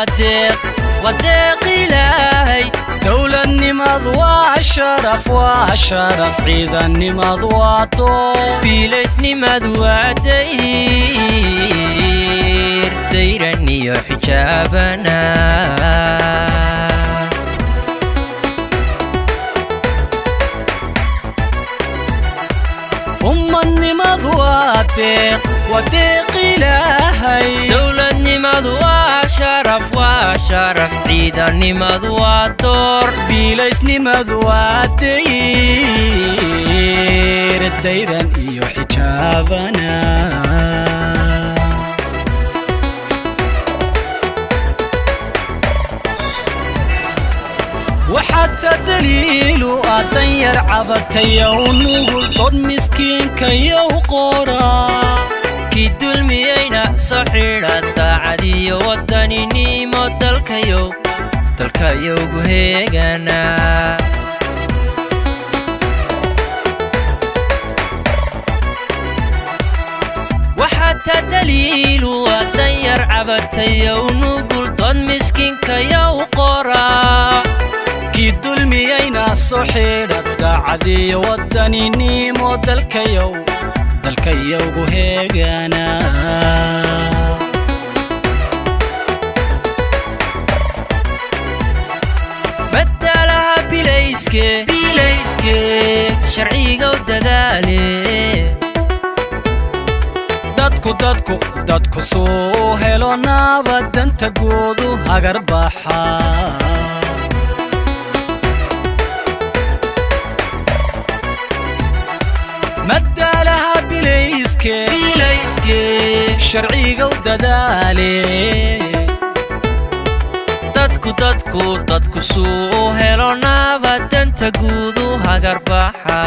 Waa deeq, waa deeq Ilaahay. Dowladnimadu waa sharaf, waa sharaf. Ciidannimadu waa door. Biilaysnimadu waa dayr, dayran iyo xijaabana. Ummadnimadu waa deeq, waa deeq Ilaahay. Dowladnimadu waa sharaf, waa sharaf. Ciidannimadu waa door. Biilaysnimadu waa dayr, dayran iyo xijaabana. Waxaata daliilu ah danyar cabatayow nugul, dood miskiinkayow qora. Kii dulmiyeyna soo xidha. Daacadiyo wadaninimo dalkayow, dalkayowgu heegana. Waxaata daliilu ah danyar cabatayow nugul, dood miskiinkayow qora. Kii dulmiyeyna soo xidha. Daacadiyo wadaninimo dalkayow, dalkayowgu heegana. Madaalaha bilayske, bilayske, sharcigow dadaale. Dadku, dadku, dadku suu helo nabadanta guudu hagar baxa. Madaalaha bilayske, bilayske, sharcigow dadaale. Dadku, dadku, dadku suu helo nabadanta guudu hagarbaxa.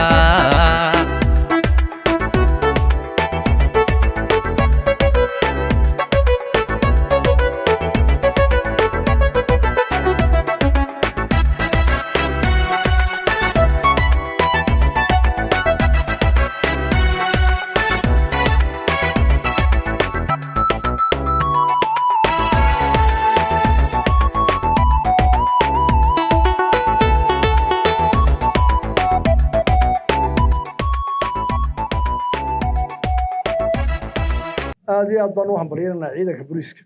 Aad iyo aad baan u hambalyeynanaa ciidanka booliiska.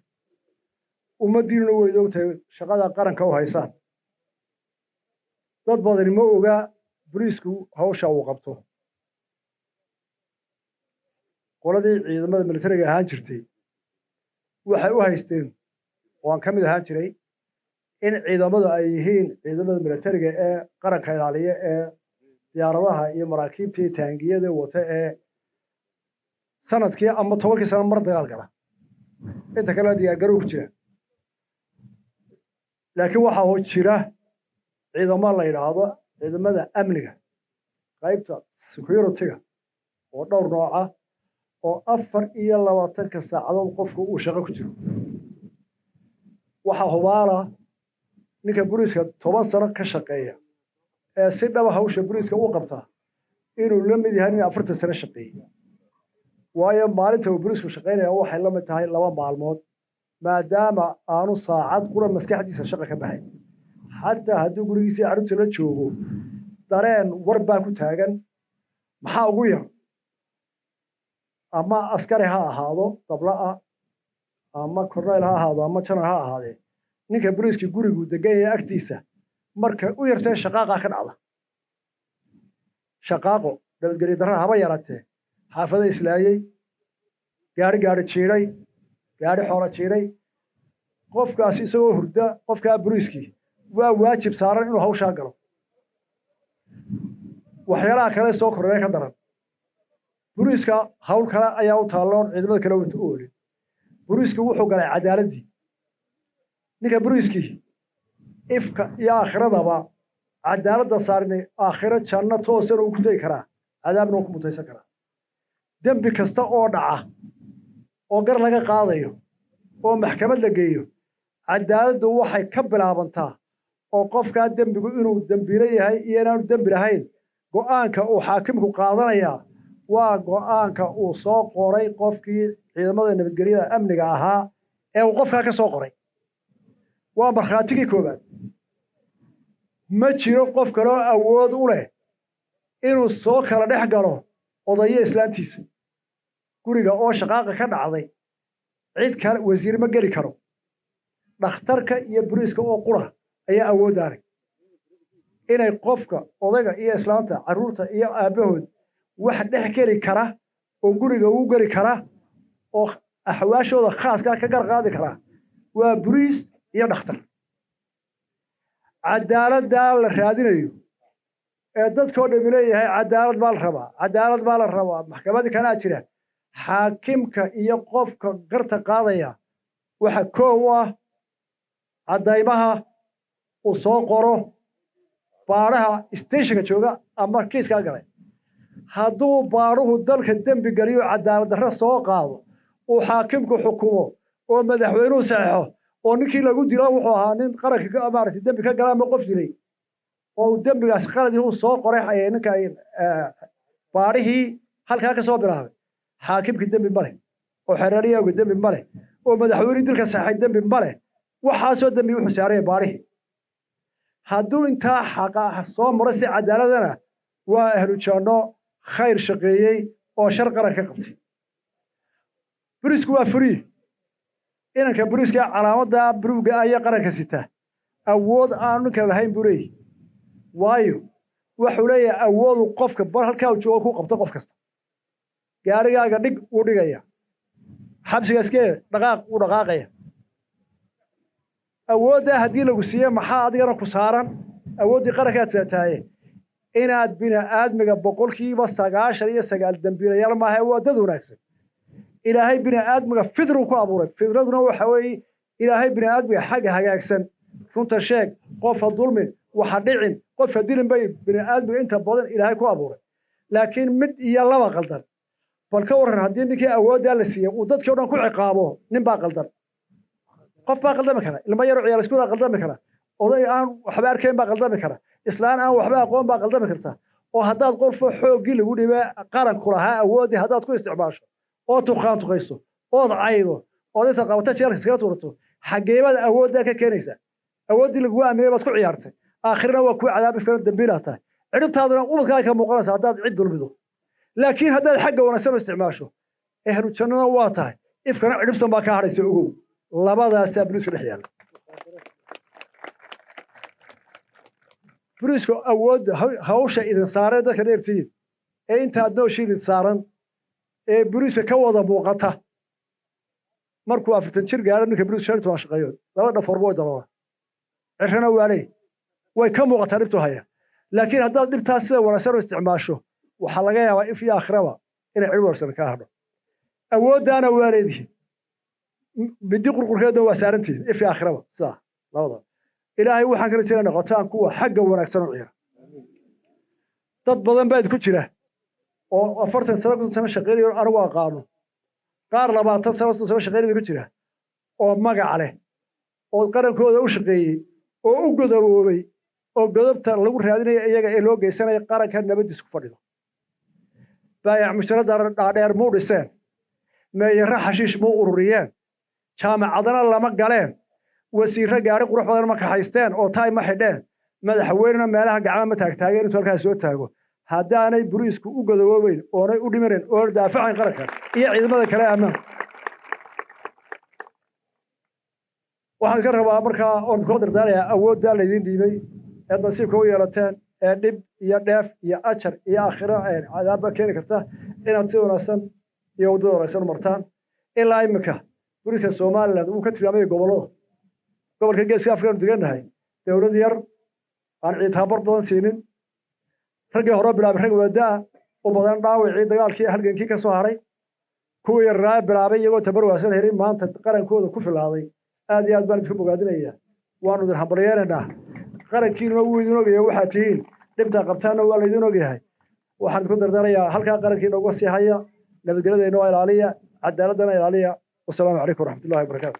Ummaddiinuna way og tahay shaqada qaranka u haysaan. Dad badani ma oga booliisku hawsha uu qabto. Qoladii ciidamada militariga ahaan jirtay waxay u haysteen, oo aan ka mid ahaan jiray, in ciidamadu ay yihiin ciidamada militariga ee qaranka ilaaliya, ee diyaaradaha iyo maraakiibta iyo taangiyada wata, ee sanadkii ama 10kii sano mar dagaal gala, inta kalena diyaargarow ku jira. Laakiin waxaa jira ciidamo la yidhaahdo ciidamada amniga, qaybta security-ga, oo dhowr nooca, oo 24ka saacadood qofku uu shaqo ku jiro. Waxaa hubaala ninka booliiska 10 sano ka shaqeeya ee si dhaba hawsha booliiska u qabta inuu la mid yahay nin 40 sano shaqeeyey, waayo maalinta uu booliisku shaqaynaya waxay la mid tahay 2 maalmood, maadaama aanu saacad qura maskaxdiisa shaqa ka baxayn. Xataa hadduu gurigiisii carruurta la joogo, dareen war baa ku taagan. Maxaa ugu yar? Ama askari ha ahaado dabla ah, ama korneyl ha ahaado, ama janar ha ahaadee, ninka booliiska gurigu degan yahay agtiisa markay u yartee shaqaaqaa ka dhacda, shaqaaqo nabadgelyo darrada haba yaratee, xaafado islaayey, gaari gaari jiidhay, gaari xoola jiidhay, qofkaasi isagoo hurda, qofkaa booliiskii waa waajib saaran inuu hawshaa galo. Waxyaalaha kale soo kordhaya ka daran, booliiska hawl kale ayaa u taalloon ciidamada kale wata u oolin. Booliiska wuxuu galay cadaaladdii. Ninka booliiskii ifka iyo aakhiradaba cadaaladda saarinay, aakhiro janno toosana uu ku tegi karaa, cadaabna uu ku mutaysan karaa. Dembi kasta oo dhaca oo gar laga qaadayo oo maxkamad la geeyo, cadaaladdu waxay ka bilaabantaa oo qofkaa dembigu inuu dembiile yahay iyo inaanu dembi lahayn go'aanka uu xaakimku qaadanayaa waa go'aanka uu soo qoray qofkii ciidamada nabadgelyada amniga ahaa ee uu qofkaa ka soo qoray. Waa markhaatigii koowaad. Ma jiro qof kaloo awood u leh inuu soo kala dhex galo odayo islaantiisa guriga oo shaqaaqa ka dhacday. Cid kale, wasiir ma geli karo. Dhakhtarka iyo boliiska oo qura ayaa awooddaa leh inay qofka odayga iyo islaanta, carruurta iyo aabbahood wax dhex geli kara oo guriga ugu geli kara oo axwaashooda khaaskaa ka gar qaadi kara waa boliis iyo dhakhtar. Cadaaladdaa la raadinayo ee dadkoo dhami leeyahay cadaalad baa la rabaa, cadaalad baa la rabaa, maxkamadii kanaa jira, xaakimka iyo qofka garta qaadaya waxa koow ah caddaymaha uu soo qoro baadhaha stationka jooga ama kiiskaa galay. Hadduu baadhuhu dalka dembi geliyo, cadaalad darro soo qaado, uu xaakimku xukumo oo madaxweynuhu saxeixo, oo ninkii lagu dilo wuxuu ahaa nin qaranka maaragtay dembi ka gala ama qof dilay oo uu dembigaas qaladii uu soo qoray ninka baadhihii halkaa ka soo bilaabay, xaakimkii dembi ma leh, oo xeerariyaagu dembi ma leh, oo madaxweynihii dilka saxay dembi ma leh. Waxaasoo dembi wuxuu saaraya baadhihii. Hadduu intaa xaqa soo maro si cadaaladana, waa ahlu janno, khayr shaqeeyey oo shar qaran ka qabtay. Boliisku waa free. Inanka boliiska calaamadda buluugga ayaa qaranka sita awood aanu ninka lahayn buu leeyahy. Waayo, wuxuu leeyahay awoodu qofka bar halkaa uu joogo ku qabto qof kasta. Gaarigaaga dhig, wuu dhigaya. Xabsiga iskee dhaqaaq, wuu dhaqaaqaya. Awooddaa haddii lagu siiye, maxaa adigana ku saaran? Awooddii qarankaad saataaye inaad bini aadmiga 99% dembiilayaal maaha, waa dad wanaagsan. Ilaahay bini aadmiga fidru ku abuuray. Fidraduna waxa weeye Ilaahay bini aadmiga xagga hagaagsan, runta sheeg, qofa dulmin, waxa dhicin, qofa dilin bay bini aadmiga inta badan Ilaahay ku abuuray. Laakiin mid iyo laba qaldan. Bal ka warran haddii ninkii awooddaa la siiyey uu dadkii o dhan ku ciqaabo? Nin baa qaldan, qof baa qaldami kara, ilmo yaro ciyaal iskuulaa qaldami kara, oday aan waxba arkayn baa qaldami kara, islaan aan waxba aqoon baa qaldami karta. Oo haddaad qofo xooggii lagu dhibe qaranku lahaa awooddii haddaad ku isticmaasho oo tuqaan tuqayso ood caydo ood intaad qabata jeelka iskaga tuurato, xageebaad awooddaa ka keenaysaa? Awooddii lagugu aaminay baad ku ciyaartay. Aakhirana waa kuu cadaabi karan, dambiilaa tahay, cidhibtaaduna ubadkaa ka muuqanaysa haddaad cid dulmido. Laakiin haddaad xagga wanaagsan u isticmaasho, ehlu jannada waa tahay, ifkana cidhibsan baa kaa hadhaysa. Ogow, labadaasaa boliiska dhex yaalla. Boliiska awoodda hawsha idin saaree dadka dheertihiin ee intaad noosha idin saaran ee boliiska ka wada muuqata, markuu 40 jir gaaro ninka boliiska, 15 shaqeeyo, laba dhafoorba way daloola, cirrana waa leey, way ka muuqataa dhibtu haya. Laakiin haddaad dhibtaas sida wanaagsan u isticmaasho, waxaa laga yaabaa if iyo aakhiraba inay cidhib wanaagsan kaa hadho. Awooddaana waa leedihiin, midi qurqurkeedna waa saarantihiin if iyo aakhiraba. Sidaa labada Ilaahay waxaan kala jira noqotaan kuwa xagga wanaagsan u ciira. Dad badan baa idinku jira oo 40 sano, 50 sano shaqeynayo anigu aqaano, qaar 20 sano, 30 sano shaqeynaya ku jira oo magac leh oo qarankooda u shaqeeyey oo u godoboobay oo godobta lagu raadinaya iyaga ee loo geysanaya qaranka nabadiisa ku fadhido. Baayac musharada dhaadheer muu dhiseen, meeyarra xashiish muu ururiyeen, jaamacadana lama galeen, wasiirro gaari qurux badan ma kaxaysteen oo taay ma xidheen, madaxweynena meelaha gacma ma taagtaageen intuu halkaas soo taago, haddaanay boliisku u godoboobeyn oonay u dhimanayn oona daafacayn qaranka iyo ciidamada kale ammaanka. Waxaan ka rabaa markaa oon kula dardaarayaa awooddaa laydin dhiibay ee nasiibka u yeelateen ee dhib iyo dheef iyo ajar iyo aakhiro cadaabba keeni karta inaad si wanaagsan iyo waddada wanaagsan u martaan. Ilaa iminka boliiska Somaliland wuu ka tilmaamaya gobollada. Gobolka Geeska Afrika aanu degannahay, dowlad yar aan ciidtaabar badan siinin, raggii hore bilaabay rag waadaa u badan, dhaawacii dagaalkii halgankii ka soo haray, kuwii yarraa bilaabay iyagoo tabar waasan helin, maanta qarankooda ku filaaday. Aad iyo aad baan idinku bogaadinayaa, waanu idin hambalyeenaynaa. Qarankiinuna wuu idin ogyahay waxaad tihiin, dhibtaa qabtaanna waa laydin ogyahay. Waxaan idinku dardarayaa halkaa qarankiina uga sii haya, nabadgelyadeenna waa ilaaliya, cadaaladana ilaaliya. Wasalaamu calaykum waraxmatullahi wabarakaatu.